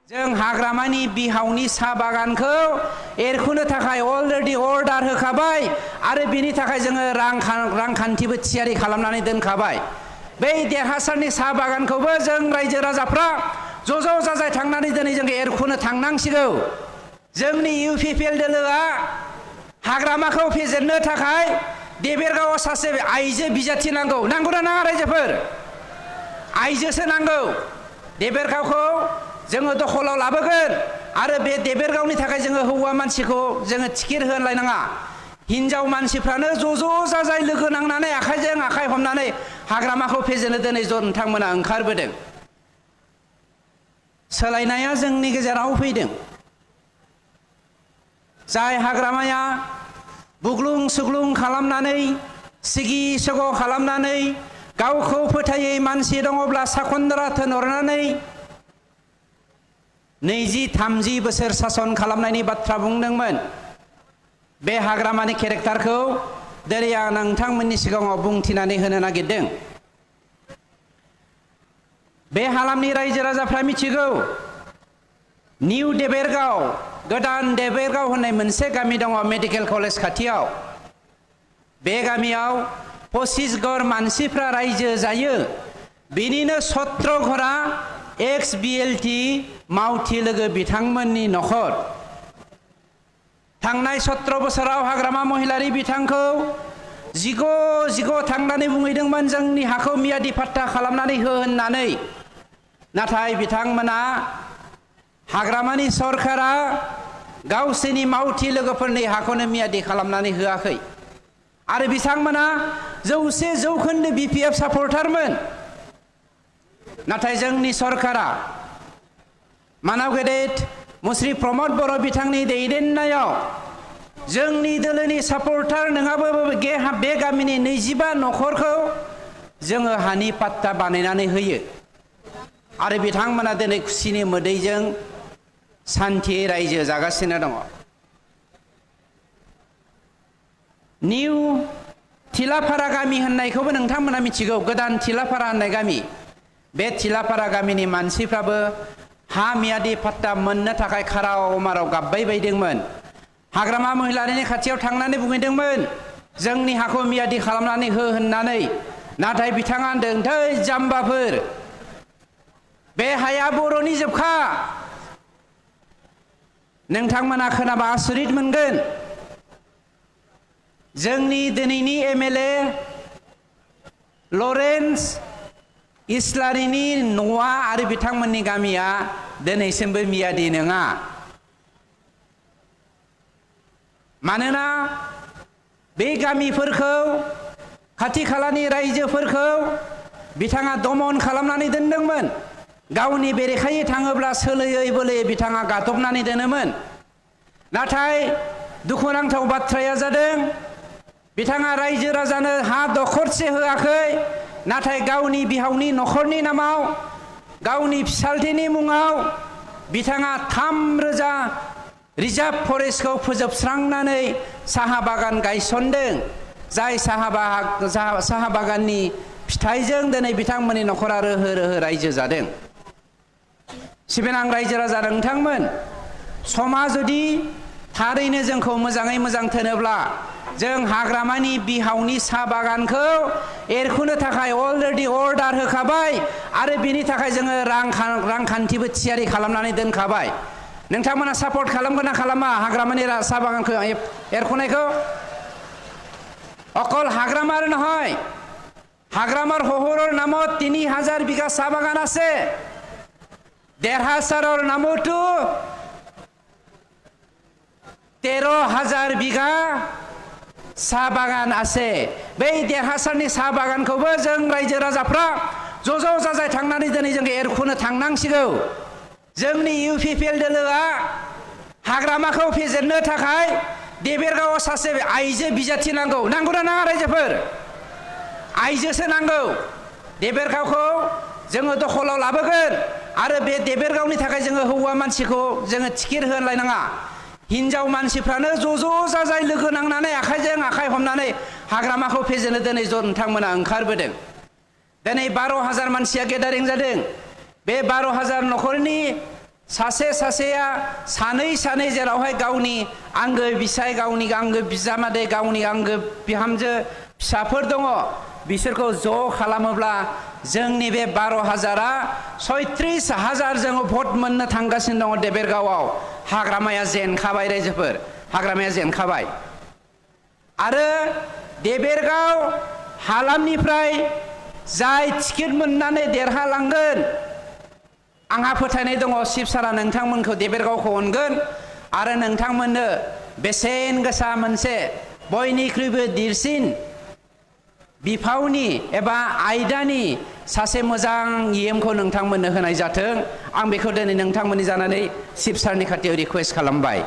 जों हाग्रामानि बिहावनि साहा बागानखौ एरखुनो थाखाय अलरेडि अर्डार होखाबाय आरो बिनि थाखाय जोङो रांखान्थिबो थियारि खालामनानै दोनखाबाय। बै देरहासारनि साहा बागानखौबो जों रायजो राजाफ्रा ज' ज' जाजाय थांनानै दिनै जों एरखुनो थांनांसिगौ। जोंनि इउपिपिएल दोलोआ हाग्रामाखौ फेजेननो थाखाय देबेरगावआव सासे आइजो बिजाथि नांगौ। नांगौना नाङा रायजोफोर? आइजोसो नांगौ। देबेरगावखौ जोङो दखलाव लाबोगोन आरो बे देबेरगावनि थाखाय जोङो हौवा मानसिखौ जोङो टिकेट होलायनाङा। हिनजाव मानसिफ्रानो ज' ज' जाजाय लोगो नांनानै आखाइजों आखाइ हमनानै हाग्रामाखौ फेजेननो दिनै नोंथांमोना ओंखारबोदों। सोलायनाया जोंनि गेजेराव फैदों। जाय हाग्रामाया बुग्लुं सुग्लुं खालामनानै सिगि सग' खालामनानै गावखौ फोथायै मानसि दङब्ला साखनद्रा थोनहरनानै 20-30 बोसोर सासन खालामनायनि बाथ्रा बुंदोंमोन। बे हाग्रामानि केरेक्टारखौ दिनै आं नोंथांमोननि सिगाङाव बुंथिनानै होनो नागिरदों। बे हालामनि रायजो राजाफ्रा मिथिगौ निउ देबेरगाव, गोदान देबेरगाव होननाय मोनसे गामि दङ मेडिकेल कलेज खाथियाव। बे गामियाव 25 घर मानसिफ्रा रायजो जायो। बिनिनो 17 घरा एक्स बिएलटि मावथि लोगो बिथांमोननि नखर। थांनाय 17 बोसोराव हाग्रामा महिलारि बिथांखौ जिग' थांनानै बुंहैदोंमोन जोंनि हाखौ मियादि फाट्टा खालामनानै हो होननानै। नाथाय बिथांमोना हाग्रामानि सरकारा गावसोरनि मावथि लोगोफोरनि हाखौनो मियादि खालामनानै होआखै। आरो बिथांमोना 100% बिपिएफ सापर्टारमोन। नाथाय जोंनि सरकारा मानाव गेदेर मुस्रि प्रमद बर' बिथांनि दैदेननायाव जोंनि दोलोनि सापर्टार नङाबाबो बे गामिनि 25 नखरखौ जोङो हानि पाट्टा बानायनानै होयो। आरो बिथांमोना दिनै खुसिनि मोदैजों सान्थियै रायजो जागासिनो दङ। निउ थिलाफारा गामि होननायखौबो नोंथांमोना मिथिगौ। गोदान थिलाफारा होननाय गामि। बे थिलाफारा गामिनि मानसिफ्राबो हा मियादि फाट्टा मोननो थाखाय खाराव माराव गाबबाय बायदोंमोन। हाग्रामा महिलारिनि खाथियाव थांनानै बुंहैदोंमोन जोंनि हाखौ मियादि खालामनानै हो होननानै। नाथाय बिथाङा होनदों थै जाम्बाफोर, बे हाया बर'नि जोबखा। नोंथांमोना खोनाबा आसरित मोनगोन। जोंनि दिनैनि एमएलए लरेन्स इस्लारिनि न'आ आरो बिथांमोननि गामिया दिनैसिमबो मियादि नङा। मानोना बे गामिफोरखौ खाथि खालानि रायजोफोरखौ बिथाङा दमन खालामनानै दोनदोंमोन। गावनि बेरेखायै थाङोब्ला सोलोयै बोलोयै बिथाङा गादबनानै दोनोमोन। नाथाय दुखुनांथाव बाथ्राया जादों बिथाङा रायजो राजानो हा दखरसे होआखै। नाथाय गावनि बिहावनि नखरनि नामाव, गावनि फिसालथेनि मुङाव बिथाङा 3000 रिजार्भ फरेस्टखौ फोजोबस्रांनानै साहा बागान गायसनदों। जाय साहा बागाननि फिथाइजों दिनै बिथांमोननि नखरा रोहो रोहो रायजो जादों। सिबिनां रायजो राजा नोंथांमोन, समा जुदि थारैनो जोंखौ मोजाङै मोजां थोनोब्ला जों हाग्रामानि बिहावनि साहा बागानखौ एरखुनो थाखाय अलरेडि अर्डार होखाबाय आरो बिनि थाखाय जोङो रांखान्थिबो थियारि खालामनानै दोनखाबाय। नोंथांमोना सापर्ट खालामगोन ना खालामा हाग्रामानि साहा बागानखौ एरखुनायखौ? अकल हाग्रामार নহয়, हाग्रामार শহৰৰ নামত 3000 বিঘা চাহ বাগান আছে। দেৰহাছাৰৰ নামতো 13000 বিঘা साहा बागान आसे। बै देरहासारनि साहा बागानखौबो जों रायजो राजाफ्रा ज' ज' जाजाय थांनानै दिनै जों एरखुनो थांनांसिगौ। जोंनि इउपिपिएल दोलोआ हाग्रामाखौ फेजेननो थाखाय देबेरगावआव सासे आइजो बिजाथि नांगौ। नांगौना नाङा रायजोफोर? आइजोसो नांगौ। देबेरगावखौ जोङो दखलाव लाबोगोन आरो बे देबेरगावनि थाखाय जोङो हौवा मानसिखौ जोङो टिकेट होलायनाङा। हिनजाव मानसिफ्रानो ज' ज' जाजाय लोगो नांनानै आखाइजों आखाइ हमनानै हाग्रामाखौ फेजेननो दिनै नोंथांमोना ओंखारबोदों। दिनै 12,000 मानसिया गेदारिं जादों। बे 12,000 नखरनि सासे सासेया सानै सानै जेरावहाय गावनि आंगो बिसाय गावनि आंगो बिजामादै गावनि आंगो बिहामजो फिसाफोर दङ बिसोरखौ ज' खालामोब्ला जोंनि बे 12,000आ 36,000 जोङो भट मोननो थांगासिनो दङ देबेरगावआव हाग्रामाया जेनखाबाय रायजोफोर हाग्रामाया जेनखाबाय आरो देबेरगाव हालामनिफ्राय जाय टिकेट मोननानै देरहालांगोन आंहा फोथायनाय दङ शिबसारा नोंथांमोनखौ देबेरगावखौ अनगोन आरो नोंथांमोननो बेसेन गोसा मोनसे बयनिख्रुइबो देरसिन बिफावनि एबा आयदानि सासे मोजां इएमखौ नोंथांमोननो होनाय जाथों आं बेखौ दिनै नोंथांमोननि जानानै शिबसारनि खाथियाव रिक्वेस्ट खालामबाय।